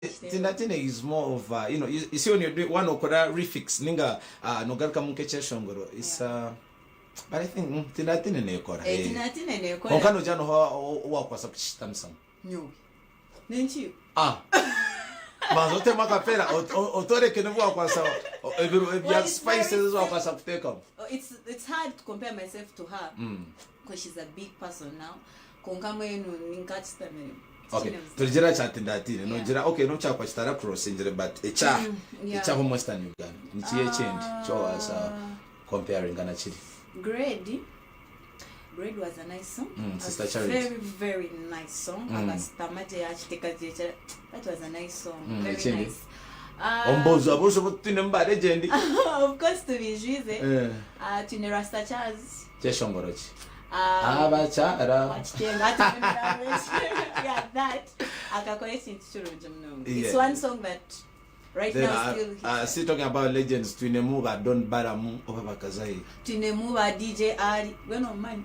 Tindatine is more of uh, you know you, you see when you're doing one okora refix ninga uh, nogarukamu nk'ekyeshongoro it's uh, but I think tindatine nekora Eh, Tindatine nekora. Konka nogira noha owakwasa kukishitamisamu Nyowe. Nenki? Ah. Banza otemu akapera otoreke nobu wakwasa ebiro ebya Well, it's very spices ezi wakwasa kutekamu. Oh, it's hard to compare myself to her because she's a big person now. Kwonka mbwenu ninkakisitamiremu. Okay, turigira kya tindatine nogira okay no kyakwa kitara crossingire but ekya ekya home western Uganda nikiya ekindi kyowasa comparing na kiri. Grade Grade was a nice song. Sister a Charity. Very very nice song. Akasitama gye yakiteka gye kya that was a nice song. Very ekindi? nice. Ombozi abojo bo twine ba legend. Of course tubijwize. Twine Rasta Charles. Kyeshongoro ki? Abakyara. Wakitenga hati yeah, that akakora ekintu kirungi munonga. It's one song that right Then, now still still talking about legends twinemu ba Don Balamu oba bakazahi. Twinemu ba DJ Ali mbwenu omumanyi?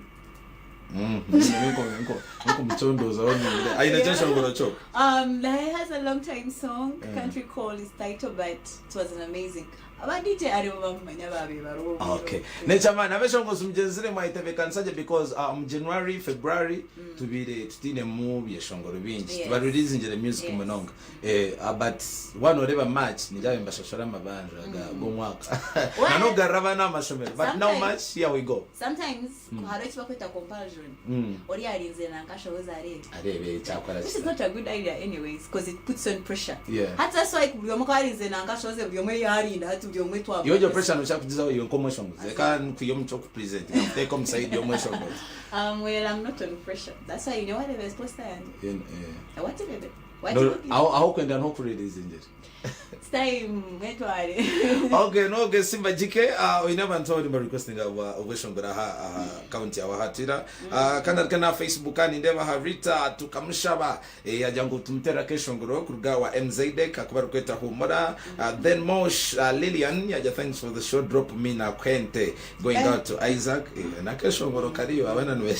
Nkumucondozaho ningire aine kyeshongoro kyo. He has a long time song, can't recall his title but it was an amazing. Aba DJ aribo bamumanya babaire bariho obwire Okay. obu. Nekyamaani abeshongozi mugyenzire mwayetebekanisaje because omu January, February tubaire tutainemu byeshongoro bingi. Yes. Tuba releasingire music munonga. Eh, but waaba noreeba March ningira nimbashashura amabanja g'omwaka. Well, Na n'okugarura abaana aha mashomero. But now sometimes- March, here we go. Sometimes hariho eki barikweta compulsion. Ori arinzire nanka ashohoze areebe. Areebe ekyakora Which is kita. not a good idea anyways because it puts on pressure. Yeah. Hati that's why buri omwe ku arinzire nanka ashohoze buri omwe yarinda hati buri omwe twaba. Iwe egyo pressure noshaka kugizaho iwe nk'omweshongozi. Reka nkwihe omu ky'okupresentinga nkuteeke omu side y'omweshongozi. Well, I'm not on pressure. That's why you know what the poster yangye. Eh, eh. Wakireebe. No, aho aho kwenda niho kureleasingire. It's time mwetware. Okay, no okay, Simba GK, oine abantu abari nibarequestinga obweshongoro aha aha account yawe aha Twitter. Kandi ariko n'aha Facebook nindeeba aha Rita tukamushaba eh, yagira ngu tumuteere akeshongoro kuruga wa MZdek akuba arikweta Humura. Then Mosh Lilian yagira thanks for the show drop me na kwente going out to Isaac. Eh, n'akeshongoro kariyo abana nibe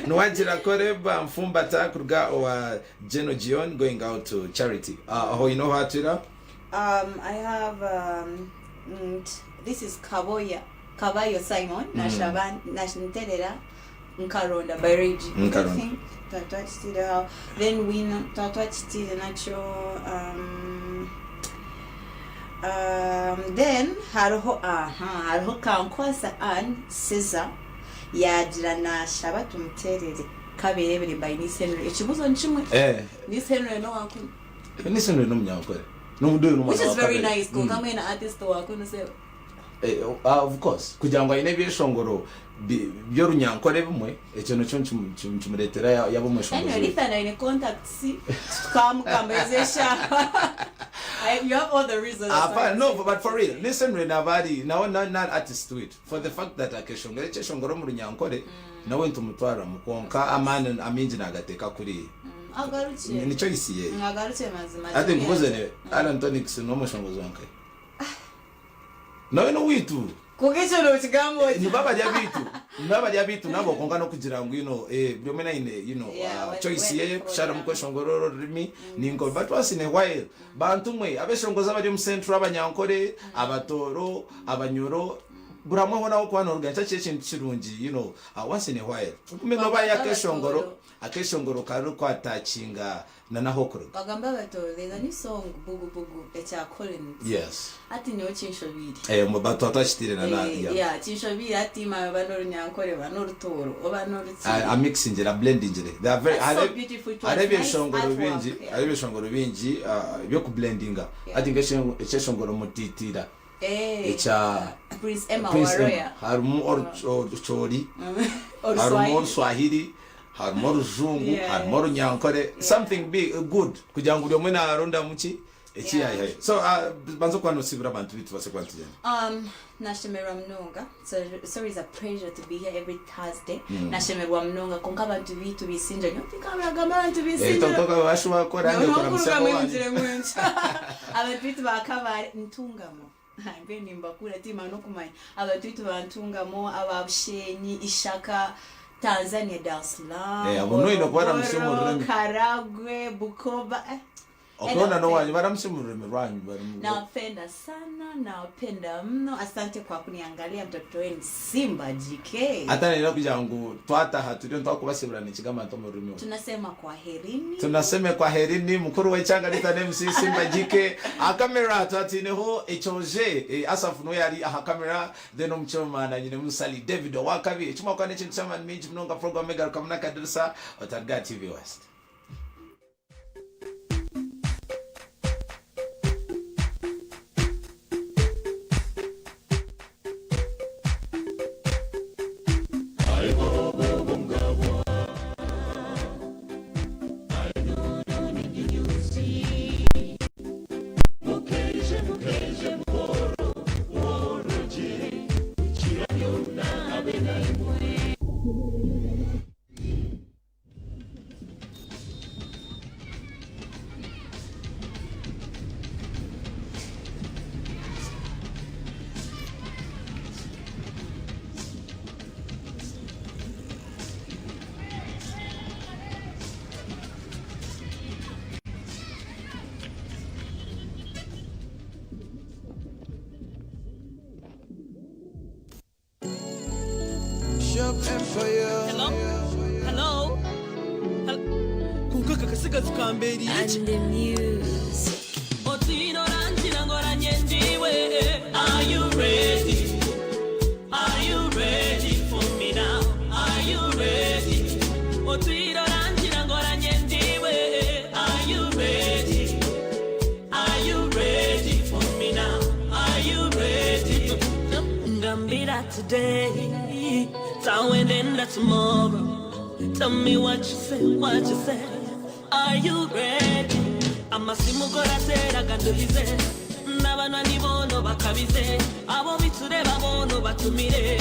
niwagira Koreba Mfumbata kuruga owa Geno Gion going out to Charity. Aho oine ohu atwira? I have this is Kaboya Kabayo Simon nashaba nterera Nkaronda by Ray G. I Nkaronda. think twatwakitiire aho then Wina twatwakitiire nakyo then hariho aha hariho Kankwasa Ann Caesar yagira nashaba tumuterere Kaberebere by Nice Henry ekibuzo nikimwe Eh. Nice Henry nowankunu Nice Henry nomunyankore nomuduyu which nomwana is wa very Kabere. nice kwonka mbwenu artist wakunu sebo. Eh, of course kugira ngu aine ebyeshongoro by'orunyankore bimwe ekyo nikyo nikimureetera yaba omweshongozi Anyway, waitu. Ethan aine contacts tukamugamba ezi eshaaha you have all the reasons Apa, no, but for real, listen Henry naaba ari nawe na na artist waitu for the fact that akeshongora ekyeshongoro omu runyankore nawe nitumutwariramu kwonka amaani amaingi nagateeka kuriya. Agarukye. Ni choice ye. Agarukye mazima. Hati nkubuze ne Allan Toniks n'omweshongozi wa nkahi? Nawe n'owaitu. Kwonka ekyo nokigamba ota? Nibo abari abaitu. Nibo abari abaitu nabo kwonka n'okugira ngu you know, eh, buri omwe aine you know, Yeah, choice when yeye they kusharamu program. kweshongora orwo rurimi ninka but once in a while bantu mwe abeshongozi abari omu central abanyankore, abatooro, abanyoro buri hamwe hoona ahu orikuba noruga nikyo kiri ekintu kirungi you know, once in a while ogume nobayo Bagamba akeshongoro abatooro. akeshongoro karikuatakinga na n'ah'okuruga. Bagamba abatooro there's a new song bugu bugu ekya Collins. Yes. Hati nyowe kinshobiire. Eh, but twaba twakitiire na na Eh, yeah. yeah, kinshobiire hati mame oba n'orunyankore oba n'orutooro oba n'oruki. A mixingire, a blendingire. They are very That's so hariho beautiful. It was hariho nice ebyeshongoro artwork. bingi, Yeah. hariho ebyeshongoro bingi eby'okublendinga. Yeah. Hati nk'ekye ekyeshongoro mutitiira Eh, ekya Prince Emma Prince Emma Waroya. harimu oruchori, harimu Oruswahili. oruswahili, harimu orujungu, Yes. harimu orunyankore, something big good kugira ngu buri omwe naarondamu ki eki Yeah. yaihayo. So banza okuba noosibira abantu baitu tubaase kuba nitugyenda. Nashemererwa munonga. So, sorry it's a pleasure to be here every Thursday. Nashemererwa munonga kwonka abantu baitu bisingira nyowe tinkabaragamba abantu Eh, bisingira. tontoka bashuba wakora Nyowe nyowe nkurugamu kuramutsya owanyu. engire ngu abantu baitu ba Kabale ntungamo. Mbwenu nimbakura timara n'okumanya. Abantu baitu ba Ntungamo, aba Bushenyi, Ishaka, Tanzania, Dar es Salaam, Eh, abo noine kuba oramutsya omu Morogoro, rurimi. Karagwe, Bukoba. Eh. Okay, ona nowanyu baramusi mu rurimi rwanyu bari mu Nawapenda sana, nawapenda mno. Asante kwa kuniangalia mtoto wenu Simba JK. Hata nenda kugira ngu twataha turiyo ntwakubasibura nikigamba nti omu rurimi Tunasema kwaherini. Tunaseme kwaherini mukuru w'ekyanga Rita MC Simba JK aha kamera twatiineho ekyoje eh, Asaph niwe yari aha kamera then omu kyoma na nyine Musali David owakabi ekimwakuba n'ekintu ky'amaani mingi munonga program egarukamu n'akadirisa otaruga aha TV West. Hello? Hello? Kwonka aka katsigazi kambeereire ki? Otiina orangira ngu oranyendiwe. Are you ready? Are you ready for me now? Are you ready? Otiina orangira ngu oranyendiwe. Are you ready? Are you ready for me now? Are you ready? Ngambira today, tawendenda tomorrow. Tell me what you say, what you say. Are you ready? Amasimu goratera ganduhize n'abanywani boona bakabize abo bitureba boona batumire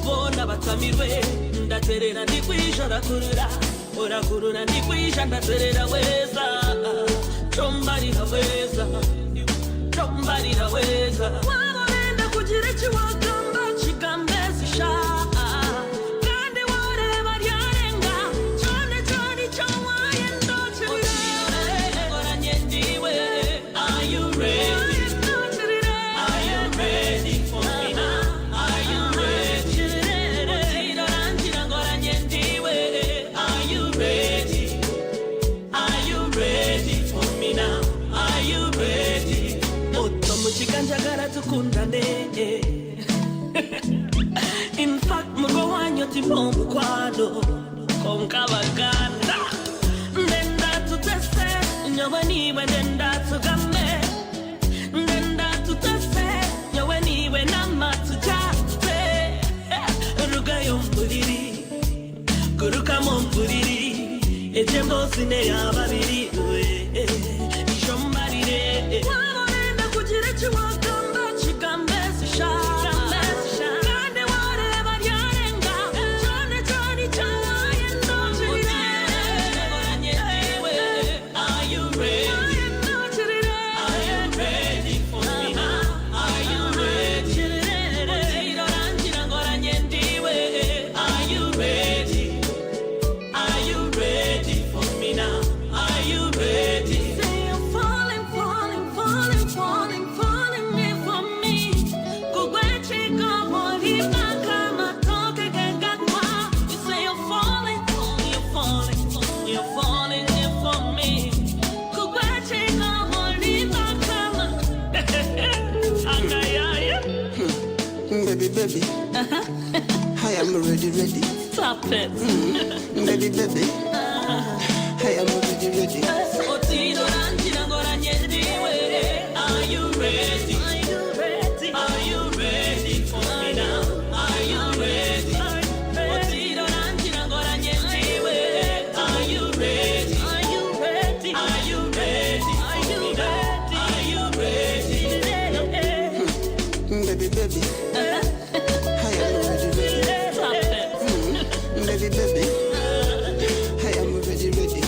boona batamirwe ndaterera ndikwija orakurura orakurura ndikwija ndaterera weza tombarira weza tombarira weza waba orenda kugira eki wagamba kigambe zisha kandi wareba ryarenga kyona kyona ekyo wayenda okirire Are you ready? Are you ready for me now? Are you ready? Are you ready? Are you ready for me now? Are you ready? Moto mukiga njagala tukundane In fact mugo wanyu tipo mukwano konka baganda Ndenda tutese nyowe niwe ndenda tugambe Ndenda tutese nyowe niwe namatujate Rugayo mburiri gurukamu mburiri egyo emboozi n'eyababiri ishombarire waba orenda kugira eki wagamba kigambe zisha kandi wareba ryarenga kyona kyona ekyawayenda okirire Are you ready? Are you ready for me now? Are you ready? Are you ready? Are you ready for me now? Are you ready? Say you're falling, falling, falling, falling, falling me for me. You say you're falling, you're falling, you're falling for me. Baby, baby, I am ready, ready. Stop it. Baby, baby, I am ready, ready. Are you ready? Are you ready? Are you ready for me now? Are you ready? Are you ready? Are you ready? Are you ready? Are you ready? Are you ready? Baby, baby, I am ready, ready. Stop it. Baby, baby, I am ready, ready.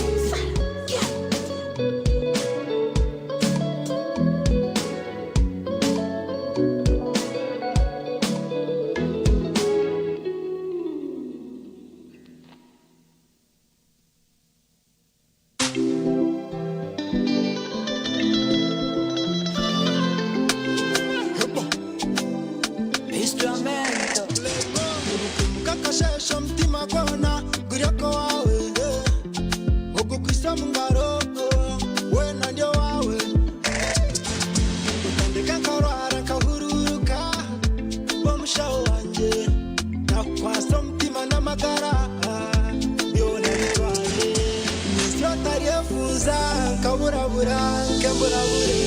Nkembura, nkemburabure.